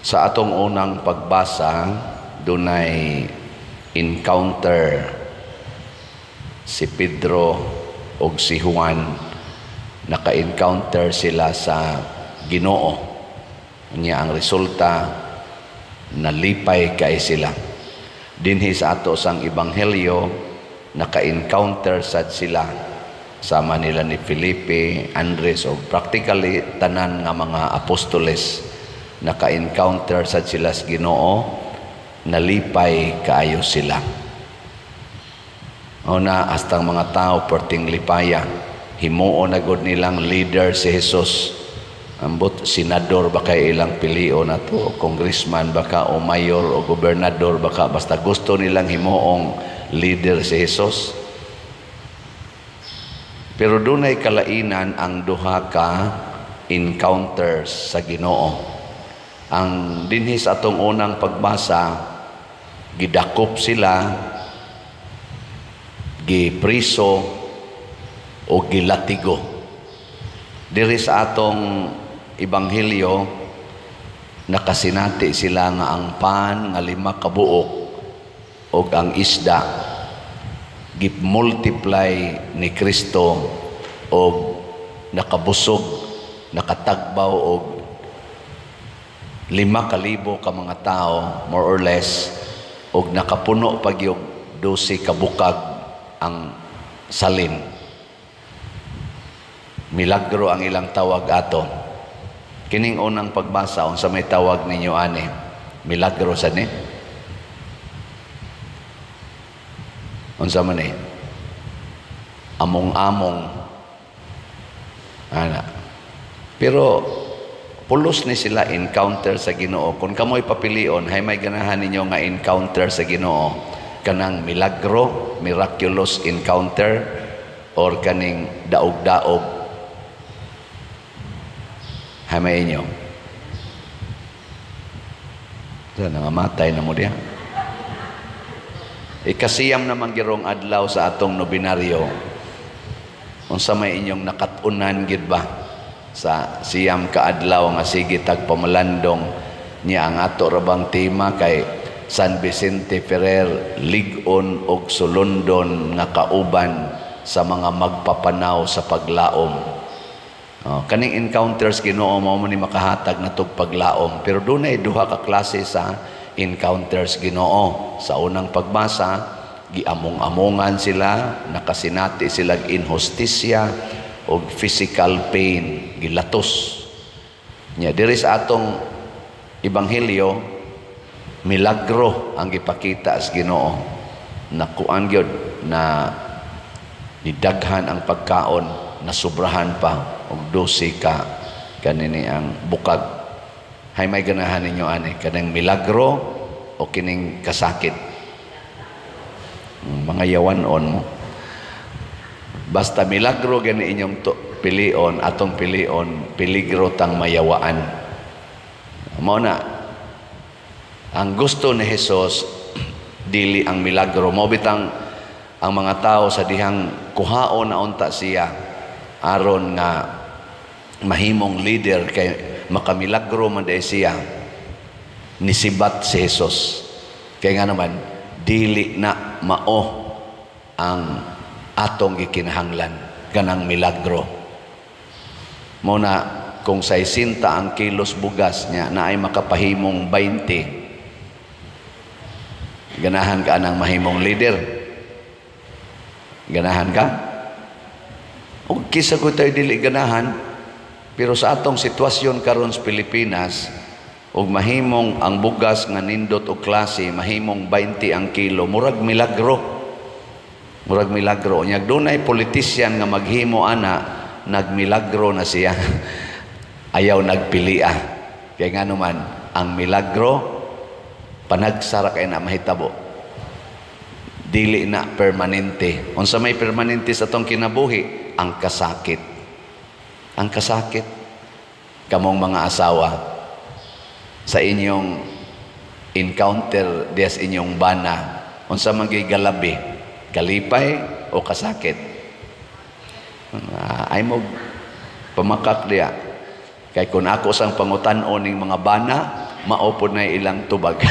Sa atong unang pagbasa, dunay encounter si Pedro ug si Juan. Naka-encounter sila sa Ginoo. Nya ang resulta, nalipay kay sila. Dinhi sa ato sang ebanghelyo, naka-encounter sad sila sama nila ni Felipe, Andres o practically tanan nga mga apostoles. Naka-encounter sad sila sa Ginoo, nalipay kaayo sila. O na hastang mga tao perting lipaya, himuon na gud nilang leader si Jesus. Ambot senador ba kay ilang pilion na to, congressman baka, o mayor o gobernador baka, basta gusto nilang himuong leader si Jesus. Pero dunay kalainan ang duha ka encounters sa Ginoo. Ang dinhi sa atong unang pagbasa, gidakop sila, gipriso o gilatigo. Diri sa atong ebanghelyo, nakasinati sila nga ang pan nga 5 ka buok og ang isda gi-multiply ni Kristo og nakabusog, nakatagbaw og 5,000 ka mga tao more or less, og nakapuno pa gyud 12 ka bukag ang salin. Milagro ang ilang tawag ato. Kining unang pagbasa, unsa may tawag ninyo ani? Milagro sa ni? Unsa man ni? Among-among. Ana. Pero pulos ni sila encounter sa Ginoo. Kung kamoy papilion, hay may ganahan ninyo nga encounter sa Ginoo, kanang milagro, miraculous encounter, or kaning daog-daog? Hay may inyo. Sa nangamatay na mo diha. Ikasiyam naman girong adlaw sa atong nobinaryo. Unsa may inyong nakat-unan gid ba sa 9 ka adlaw nga sige tag pamalandong niya? Ang ato ra bang tema kay San Vicente Ferrer, lig-on og sulondon nga kauban sa mga magpapanaw sa paglaom. Oh, kaning encounters Ginoo mao man ni makahatag natog paglaom. Pero dunay duha ka klase sa encounters Ginoo. Sa unang pagbasa, giamong-amongan sila, nakasinati sila inhustisya og physical pain, gilatos. Nya diri sa atong ebanghelyo, milagro ang gipakita sa Ginoo. Nakuan gyud na nidaghan ang pagkaon, nasubrahan pa og 12 ka kanini ang bukag. Hay may ganahan ninyo ani, kanang milagro o kining kasakit? Mga yawan-on mo. Basta milagro gani inyong pilion, atong pilion, peligro tang mayawaan. Mao na ang gusto ni Jesus, dili ang milagro. Mao bitang ang mga tao sa dihang kuhaon na unta siya aron nga mahimong leader kay makamilagro man dai siya, nisibat si Jesus. Kay nga naman dili na mao ang atong gikinahanglan kanang milagro. Mao na kung 60 ang kilos bugas niya na ay makapahimong 20, ganahan ka anang mahimong leader? Ganahan ka? O kisa ko tayo dili ganahan, pero sa atong sitwasyon karon sa Pilipinas, og mahimong ang bugas nga nindot og klase, mahimong 20 ang kilo, murag milagro. Murag milagro. Nya dunay politician nga maghimo ana, nagmilagro na siya. Ayaw nagpilia. Kaya nga naman, ang milagro, panagsara kay na mahitabo. Dili na permanente. Unsa may permanente sa atong kinabuhi? Ang kasakit. Ang kasakit. Kamong mga asawa, sa inyong encounter diya sa inyong bana, unsa man gyud galabi, kalipay o kasakit? Ay mo pamakak diya. Kay kung ako sang pangutan-on ning mga bana, Mao pod na ilang tubag.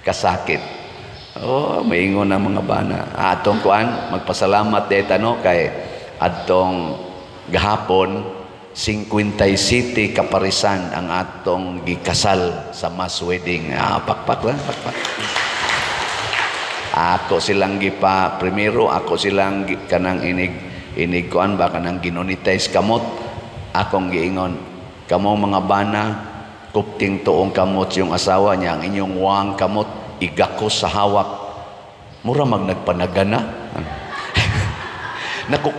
Kasakit. Oh, maingon ang mga bana. Atong kuan, magpasalamat dito no kay adtong gahapon 57 kaparisan ang atong gikasal sa mass wedding. Ah, pakpak lang, pakpak. Ako silang gipa primero, ako silang kanang inig inig kuan ba, kanang ginonitize kamot. Akong giingon, "Kamo mga bana, kupting tuong kamot yung asawa niya, ang inyong wang kamot igakos sa hawak." Mura mag nagpanagana. Naku,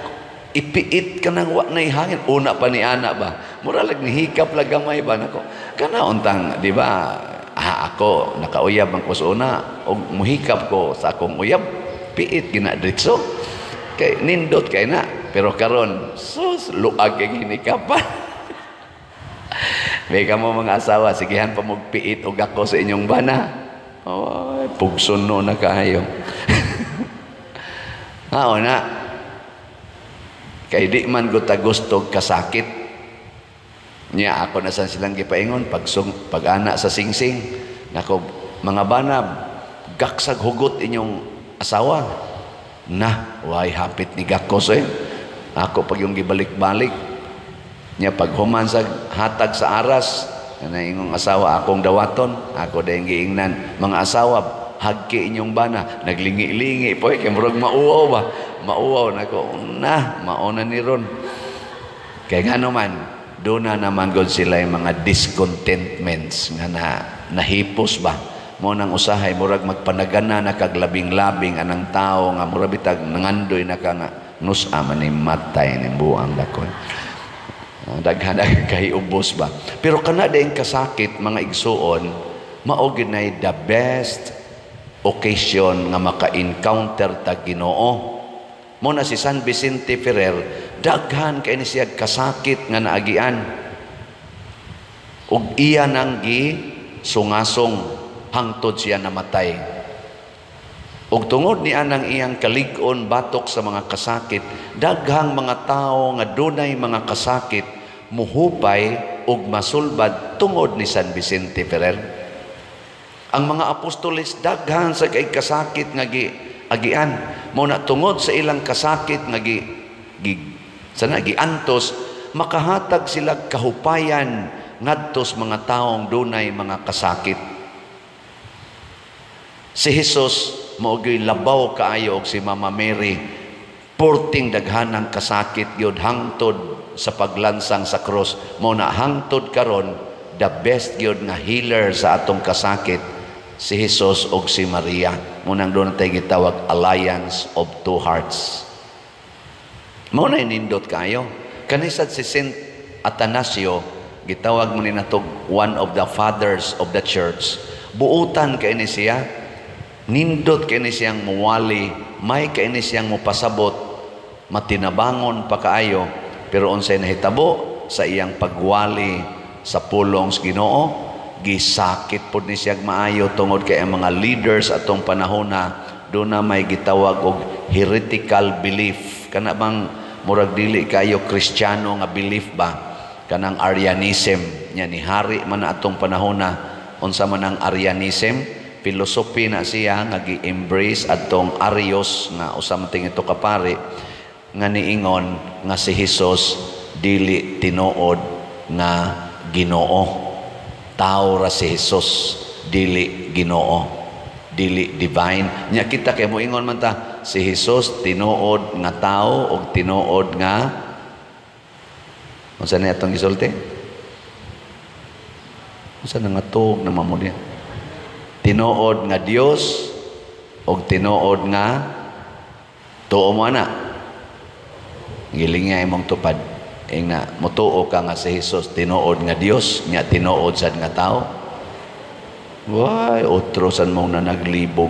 ipiit ka nang wa na hangin. Una pa ni ana ba? Mura lag nihikap lag gamay ba nako. Kana untang, di ba? Ah, ako nakauyab ang ko una og muhikap ko sa akong uyab, piit gina diretso. Kay nindot kay na. Pero karon, sus, luag kay hinikapan. May kamo mga asawa, sigihan pa magpiit og ako sa inyong bana. Oh, pugson no na kaayo. Ah, na. Kay di man gud ta gusto kasakit. Nya ako na san silang gipaingon pagsung pag-ana sa singsing. Nako, mga bana, gaksag hugot inyong asawa. Na, way hapit ni gakos eh. Ako pag yung gibalik-balik. Nya pag human sa hatag sa aras, kana ingong asawa akong dawaton, ako dayong giingnan, "Mga asawa, hagki inyong bana." Naglingi-lingi po eh, kay murag mauwaw ba? Mauwaw nako, na, mauna ni ron. Kay ngano man, doon na naman god sila yung mga discontentments nga na nahipos ba. Mo nang usahay murag magpanagana na kag labing-labing anang tao nga murag bitag nangandoy na ka nga nusa man ni matay ni buang dakon. Daghan ang kahiubos ba. Pero kana din kasakit, mga igsuon, mao gyud nay the best occasion nga maka-encounter ta Ginoo. Mo na si San Vicente Ferrer, daghan kay ni siya kasakit nga naagian. Ug iya nang gi sungasong hangtod siya namatay. Ug tungod ni anang iyang kalig-on batok sa mga kasakit, daghang mga tawo nga dunay mga kasakit muhupay ug masulbad tungod ni San Vicente Ferrer. Ang mga apostoles, daghan sa kay kasakit nga gi agian. Mo na tungod sa ilang kasakit nga gi, gi sana giantos, makahatag sila kahupayan ngadto sa mga taong dunay mga kasakit. Si Jesus mao gyud labaw kaayo og si Mama Mary, porting daghanang kasakit gyud hangtod sa paglansang sa krus. Mo na hangtod karon, the best gyud nga healer sa atong kasakit si Jesus og si Maria. Mo nang doon tayo gitawag alliance of two hearts. Mao na nindot kayo. Kanisad si Saint Atanasio, gitawag mo ni natog one of the fathers of the church. Buutan kay ni siya, nindot kay ni siyang muwali, may kay ni siyang mupasabot, matinabangon pa kaayo, pero unsay nahitabo sa iyang pagwali sa pulong sa Ginoo, gisakit pod ni siya maayo tungod kay ang mga leaders atong panahona do na may gitawag og heretical belief, kana bang murag dili kayo Kristiyano nga belief ba, kanang Arianism nya ni hari man na atong panahona. Unsa man ang Arianism? Philosophy na siya nga gi-embrace adtong Arius nga usa man ito ka pari nga niingon nga si Jesus dili tinuod nga Ginoo, tao ra si Jesus, dili Ginoo, dili divine. Nya kita kay moingon man ta si Jesus tinuod nga tao og tinuod nga unsa na atong gisulti, unsa na nga tuog na mamo niya, tinuod nga Dios og tinuod nga tuo mo ana. Giling nga imong tupad ing na motuo ka nga si Jesus tinuod nga Dios nya tinuod sad nga tao. Way otro san mo na naglibog.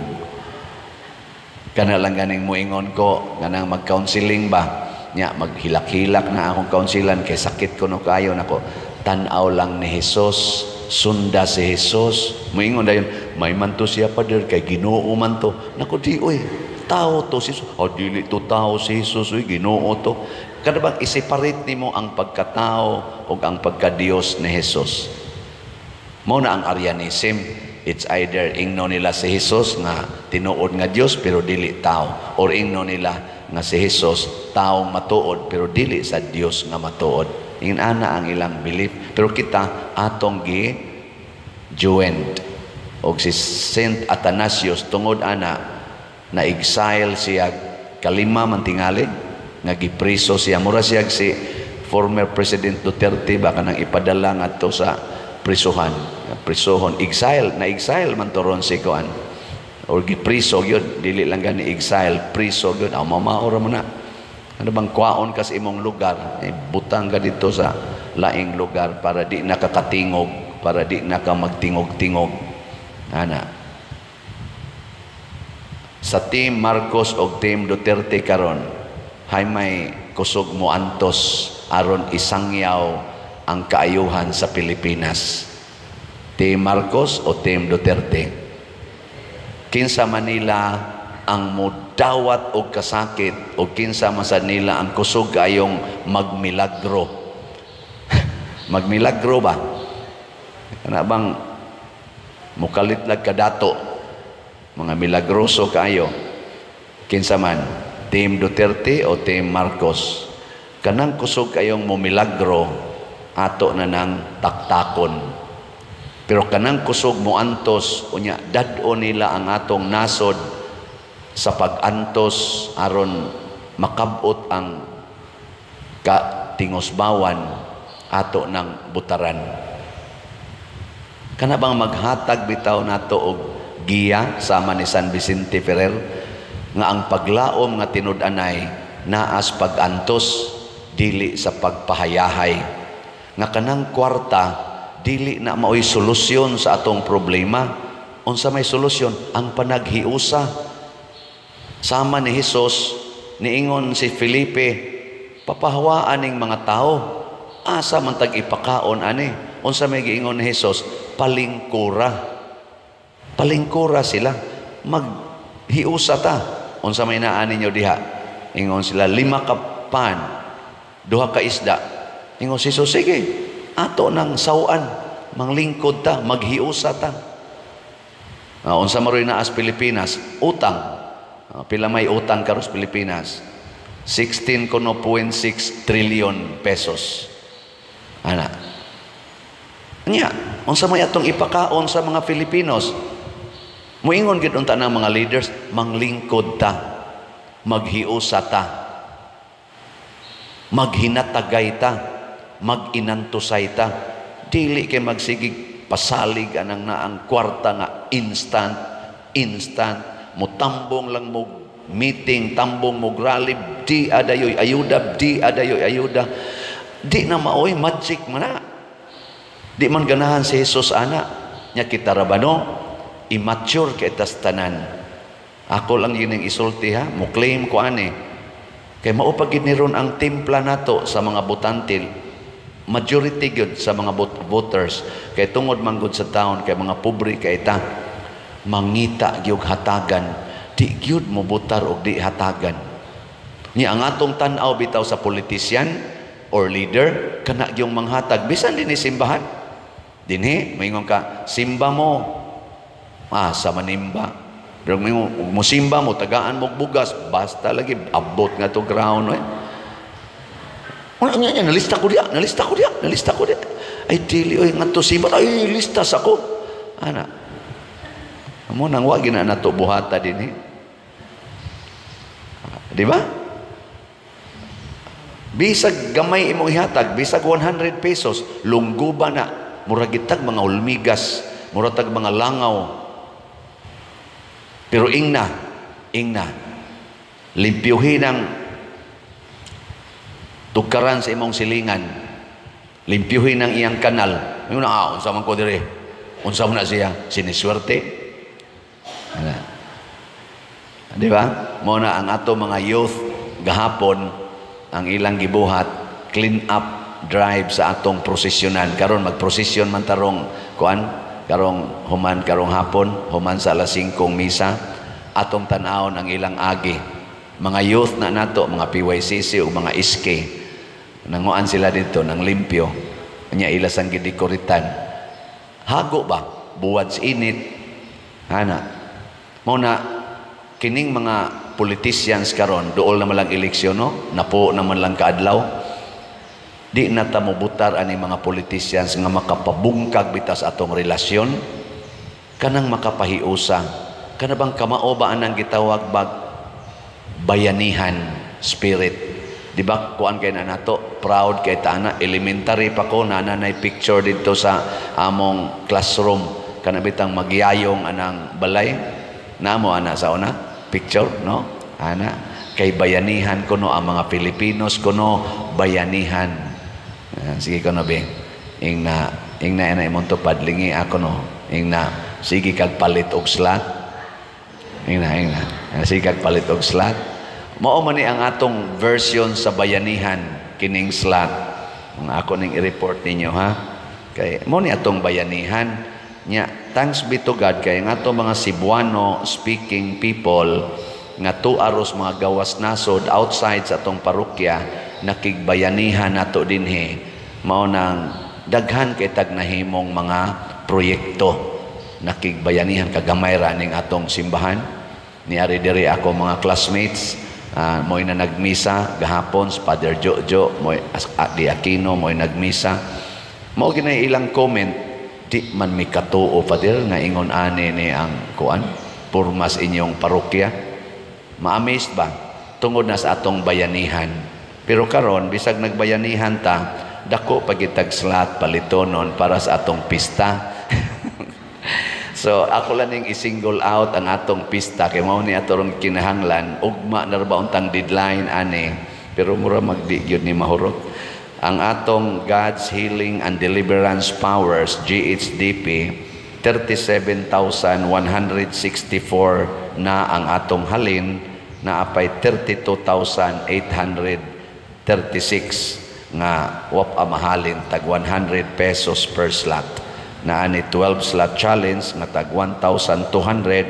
Kana lang ganing moingon ko kanang mag-counseling ba nya, maghilak-hilak na akong counselan kay sakit ko no kayo nako. Tan-aw lang ni Jesus, sunda si Jesus. Moingon dayon, "May man to siya, Pader, kay Ginoo man to." Nako, di oy, tao to si Jesus. Oh, dili to tao si Jesus oy, Ginoo to. Kada bang iseparate nimo ang pagkatao ug ang pagkadiyos ni Jesus. Mao na ang Arianism. It's either ingno nila si Jesus nga tinuod nga Dios pero dili tao, or ingno nila nga si Jesus tao matuod pero dili sa Dios nga matuod. Inana ang ilang belief. Pero kita atong gi joined og si Saint Athanasius, tungod ana na exile siya, kalima man tingali nga gipriso siya. Mura siya si former President Duterte ba, kanang ipadala ngadto sa prisuhan, prisuhon, exile na, exile man to ron si kuan or gipriso gyud, dili lang gani exile, priso gyud. Aw, mamao ra mo na. Ano bang kwaon ka sa imong lugar, eh, butang ka dito sa laing lugar para di na kakatingog, para di na ka magtingog-tingog ana. Sa Team Marcos og Team Duterte karon, hay may kusog mo antos aron isangyaw ang kaayuhan sa Pilipinas? Team Marcos o Team Duterte? Kinsa man nila ang mudawat og kasakit o kinsa man sad nila ang kusog kayong magmilagro? Magmilagro ba? Kana bang mukalit lag kadato, mga milagroso kayo? Kinsa man, Team Duterte o Team Marcos? Kanang kusog kayong momilagro, ato na nang taktakon. Pero kanang kusog mo antos, unya dad-o nila ang atong nasod sa pag-antos aron makabot ang katingosbawan, ato ng butaran. Kana bang maghatag bitaw nato og giya sama ni San Vicente Ferrer nga ang paglaom nga tinud-anay naas pag-antos, dili sa pagpahayahay, nga kanang kwarta dili na maoy solusyon sa atong problema? Unsa may solusyon? Ang panaghiusa sama ni Hesus. Niingon si Felipe, "Papahawaan ning mga tao, asa man tag ipakaon ani?" Unsa may giingon ni Hesus? "Palingkura, palingkura sila, maghiusa ta. Unsa may naa ninyo diha?" Ingon sila, "Lima ka pan, duha ka isda." Ingon si Jesus, "Sige, ato nang sawan, manglingkod ta, maghiusa ta." Unsa maroy naa sa Pilipinas? Utang. Pila may utang karon sa Pilipinas? 16.6 trillion pesos. Ana. Nya, unsa may atong ipakaon sa mga Filipinos? Muingon gid unta ng mga leaders, manglingkod ta, maghiusa ta, maghinatagay ta, maginantusay ta. Dili kay magsigig pasalig anang naang kwarta nga instant, instant, mutambong lang mo meeting, tambong mo rally, di adayoy ayuda, di adayoy ayuda. Di na maoy magic man na. Di man ganahan si Jesus ana. Nya kita ra ba, no? Immature kay tas tanan. Ako lang yun ang isulti ha, mo claim ko ani. Kay mao pa gid ni ron ang timpla nato sa mga botante. Majority gyud sa mga voters kay tungod man gud sa town kay mga pobre kay ta, mangita gyud hatagan, di gyud mo botar og di hatagan. Nya ang atong tan-aw bitaw sa politician or leader, kana gyung manghatag. Bisan dinhi simbahan dinhi, moingon ka, "Simba mo." Ah, sa manimba, pero mo simba mo, tagaan mo bugas, basta lagi abot nga to ground eh. Ano niya niya, nalista ko diya, nalista ko diya, nalista ko diya. Ay, dili, oy, ngadto simba, ay, lista sa ko. Ana. Amo nang wa gina nato buhata dinhi. Di ba? Bisag gamay imong ihatag, bisag 100 pesos, lungguba na, murag gitag mga hulmigas, murag tag mga langaw. Pero ingna, ingna, limpyuhin ang tukaran sa imong silingan. Limpyuhin ang iyang kanal. Ingon na, "Ah, unsa man ko dire? Unsa man na siya? Siniswerte?" Ana. Di ba? Mo na ang ato mga youth gahapon, ang ilang gibuhat, clean up drive sa atong prosesyonan. Karon magprosesyon man tarong kuan, karong human, karong hapon, human sa alas 5 misa, atong tan-awon ang ilang agi. Mga youth na nato, mga PYCC o mga SK, nanguan sila dito ng limpyo. Nya ila sang gidekoritan. Hago ba? Buwad sa init. Ana. Mao na kining mga politicians karon, duol naman lang eleksyon, no? Napo naman lang kaadlaw. Di na ta mobutar ani mga politicians nga makapabungkag bitas atong relasyon, kanang makapahiusa. Kana bang kamao ba anang gitawag bag bayanihan spirit? Di ba kuan kay na nato, proud kay ta ana? Elementary pa ko, na nay picture dito sa among classroom, kana bitang magyayong anang balay namo ana sa una picture, no? Ana kay bayanihan kuno ang mga Filipinos kuno, bayanihan. Ah, sige kuno be, ing na ina imong tupad, lingi ako, no? Ing na sige kag palit og slot, ing na. Ah, sige kag palit og slot. Mao man ni ang atong version sa bayanihan, kining slot. Ang ako ning i-report ninyo, ha, kay mo ni atong bayanihan nya. Thanks be to God kay ang ato mga Cebuano speaking people nga tuaros mga gawas nasod outside sa atong parokya, nakigbayanihan nato dinhi. Mao nang daghan kay tag nahimong mga proyekto, nakigbayanihan kagamay ra ning atong simbahan. Niari diri ako mga classmates, mo'y na nagmisa gahapon sa Father Jojo, mo'y di Aquino, mo'y nagmisa. Mao ginay ilang comment, "Di man mi katuo, Father, nga ingon ani ni ang kuan pormas inyong parokya." Ma-amazed ba tungod na sa atong bayanihan? Pero karon, bisag nagbayanihan ta, dako pagitag slot palitonon para sa atong pista. So ako lang ning i-single out ang atong pista kay mao ni atong kinahanglan. Ugma na ra ba untang deadline ani, pero mura magdi gyud ni mahurot ang atong God's Healing and Deliverance Powers, GHDP. 37,164 na ang atong halin na apay 32,836 nga wap mahalin, tag 100 pesos per slot na ani 12 slot challenge nga tag 1,200,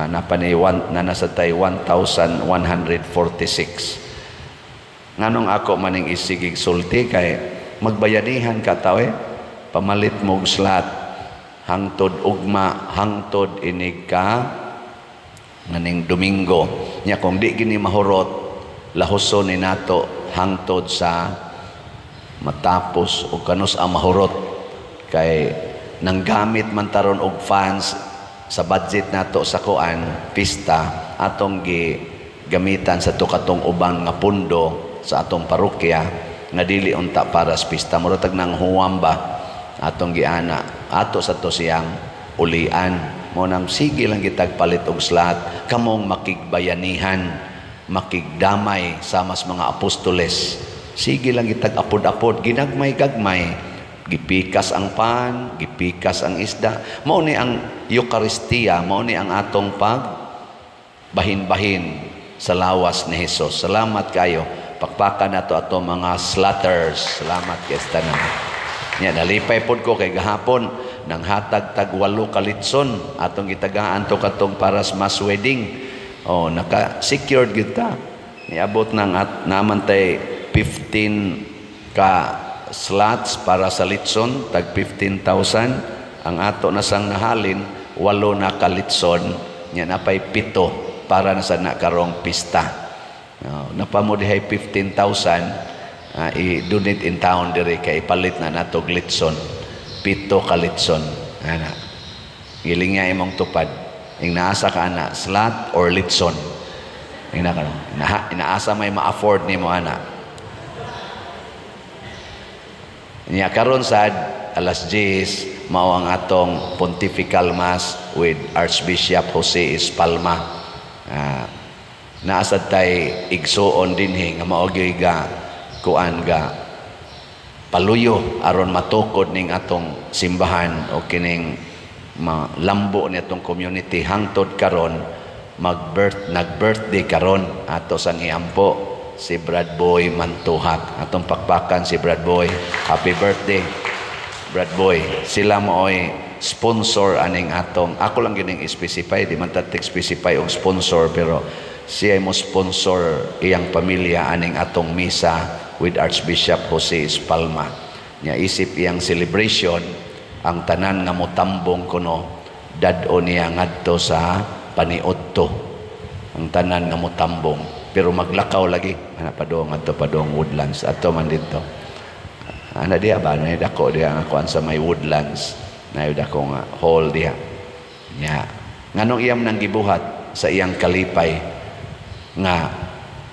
napanay one, na nasa tay 1,146. Nganong ako maning isigig sulti? Kay magbayanihan ka tao eh, pamalit mo og slot hangtod ugma, hangtod inig ka nganing Domingo nya. Kung di gini mahurot, lahuson ni nato hangtod sa matapos o kanus ang mahurot, kay nanggamit man taron og funds sa budget nato sa kuan pista, atong gi gamitan sa tukatong ubang nga pundo sa atong parokya nga dili unta para sa pista. Mura tag nang huwam ba atong giana ato sa to siyang ulian. Mo nang sige lang gitag palit og slot, kamong makigbayanihan, makigdamay sa mas mga apostoles. Sige lang gitag apod-apod, ginagmay-gagmay, gipikas ang pan, gipikas ang isda. Mao ni ang Eukaristiya, mao ni ang atong pag bahin-bahin sa lawas ni Hesus. Salamat kayo. Pakpakan nato ato mga slatters. Salamat kay tanan. Nya nalipay pod ko kay gahapon nang hatag tag 8 ka litson atong gitagaan to katong para sa mass wedding. Oh, naka secured gyud ta. Niabot nang at naman tay 15 ka slots para sa litson, tag 15,000 ang ato na sang nahalin, 8 na ka litson nya napay 7 para na sa na karong pista. No, napamo dihay 15,000, i-donate in town diri kay ipalit na natog litson, 7 ka litson ana. Giling nga imong tupad, ing naasa ka ana, slot or litson? Ing na ka, inaasa may ma-afford nimo ana. Nya karon sad alas 10 mao ang atong pontifical mass with Archbishop Jose Espalma. Naasad tay igsuon dinhi nga mao gyud ga kuan ga paluyo aron matukod ning atong simbahan o kining malambo ni atong community hangtod karon. Mag-birth, nag-birthday karon ato sang iampo si Brad Boy Mantuhak. Atong pakpakan si Brad Boy. Happy birthday, Brad Boy. Sila mooy sponsor aning atong, ako lang gining specify, di man ta specify og sponsor, pero siya mo sponsor iyang pamilya aning atong misa with Archbishop Jose Espalma. Nya isip iyang celebration, Ang tanan nga motambong kuno dad-o niya ngadto sa Paniudto, ang tanan nga motambong, pero maglakaw lagi ana padung adto, padung Woodlands ato man didto ana diha ba na dako diha nga kuan sa may Woodlands na dako nga hall diha nya. Nganong iyam nang gibuhat? Sa iyang kalipay nga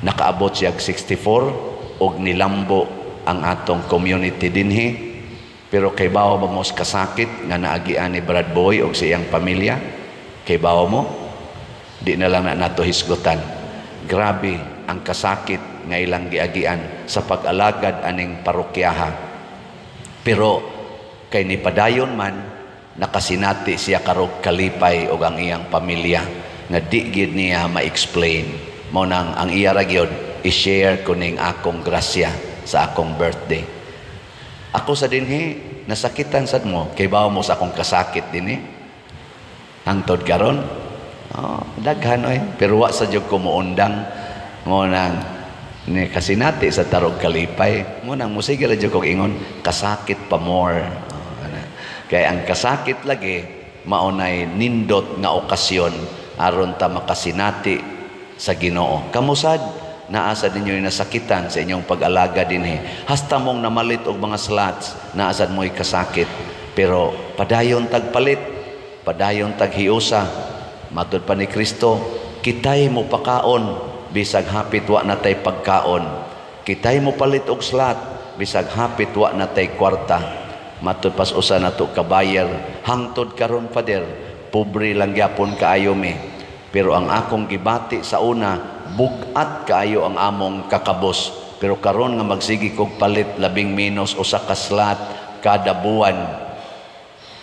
nakaabot siya 64 og nilambo ang atong community dinhi. Pero kay bawo ba mo kasakit nga naagian ni Brad Boy og sa iyang pamilya? Kay bawo mo? Di na lang na nato hisgutan. Grabe ang kasakit nga ilang giagian sa pag-alagad aning parokyaha. Pero kay ni padayon man, nakasinati siya karog kalipay og ang iyang pamilya nga di gid niya ma-explain. Mao nang ang iya ra gyud, i-share ko ning akong grasya sa akong birthday. Ako sa dinhi nasakitan sad mo. Kay bawo mo sa akong kasakit dinhi hangtod karon? Oh, daghan oy, pero wa sa jud ko moundang. Mo nang ni kasinati sa tarog kalipay mo nang musige ra jud kog ingon, kasakit pa more. Oh, ana. Kay ang kasakit lagi maunay nindot nga okasyon aron ta makasinati sa Ginoo. Kamusad naa sad ninyo nasakitan sa inyong pag-alaga dinhi. Hasta mong namalit og mga slots, naa sad mo'y kasakit, pero padayon tagpalit, padayon taghiusa. Matud pa ni Kristo, kitay mo pakaon bisag hapit wa na tay pagkaon, kitay mo palit og slot bisag hapit wa na tay kwarta. Matud pas usa nato ka buyer, hangtod karon, Father, pobre lang gyapon kaayo mi, pero ang akong gibati sa una, bugat kaayo ang among kakabos, pero karon nga magsige kog palit labing menos usa ka slot kada buwan,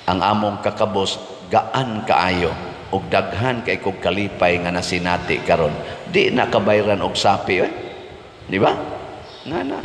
ang among kakabos gaan kaayo ug daghan kay kog kalipay nga nasinati karon. Di na kabayran og sapi eh. Di ba nga na